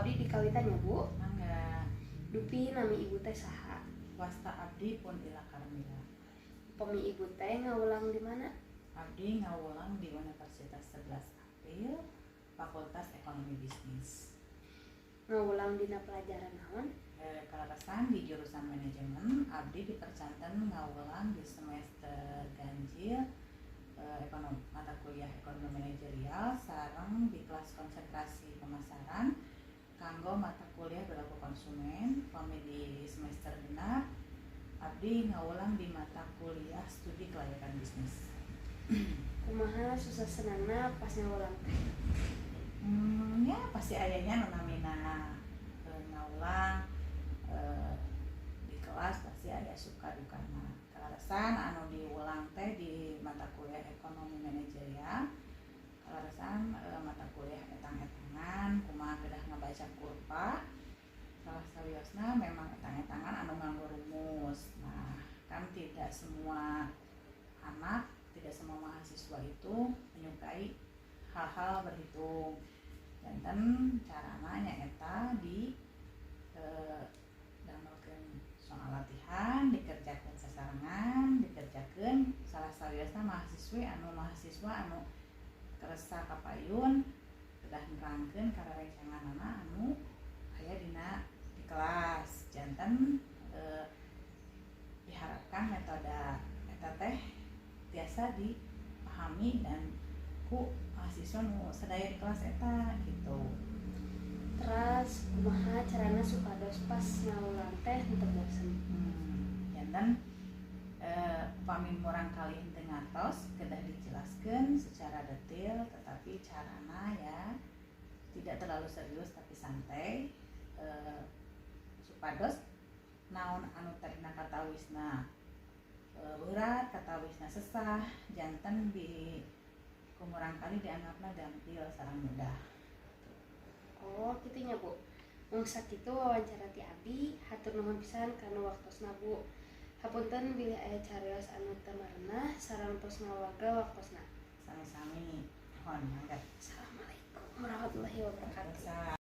Abdi dikawitan ya, Bu. Mangga. Dupi nami Ibu teh saha? Wasta abdi pun Ila Karmila. Upami Ibu teh ngawulang di mana? Abdi ngawulang di Universitas 11 April, Fakultas Ekonomi Bisnis. Ngawulang dina pelajaran naon? Kaleresan di jurusan manajemen, abdi dipercanten ngawulang di semester ganjil ekonomi, mata kuliah ekonomi manajerial sareng di kelas konsentrasi pemasaran kanggo mata kuliah perilaku konsumen. Pami di semester genap, abdi ngawulang di mata kuliah studi kelayakan bisnis. Kumaha susah senangna pas ngawulang teh? Ya pasti aya nya nu namina ngawulang di kelas, pasti aya suka dukana. Kaleresan anu diulang teh di mata kuliah ekonomi manajerial, kaleresan mata kuliah etang-etangan, kumaha kedah ngabaca kurva. Salah sawiosna memang etang-etangan anu nganggo rumus. Nah, kan tidak semua anak, tidak semua mahasiswa itu menyukai hal-hal berhitung. Janten carana nyaeta di damelkeun soal latihan, dikerjakeun sasarengan, dikerjakeun. Salah sawiosna mahasiswi anu mahasiswa anu kersa kapayun kedah nerangkeun karerencanganana anu aya dina di kelas. Janten diharapkan metode eta teh tiasa dipahami dan ku mahasiswa nu sadaya di kelas eta gitu. Teras kumaha carana supados pas ngawulang teh henteu bosen? Janten upami murangkalih henteu ngartos, kedah dijelaskeun secara detail, tetapi carana ya tidak terlalu serius tapi santai, supados naon anu tadina katawisna berat, katawisna sesah, janten di ku murangkalih dianggapna gampil sareng mudah. Oh, kitu nya, Bu. Mung sakitu wawancara ti abdi, hatur nuhun pisan kana waktosna, Bu. Hapunten bilih aya carios anu teu marenah sareng tos ngawarga waktosna. Sami-sami, mohon mangga. Assalamualaikum warahmatullahi wabarakatuh. Waalaikumsalam.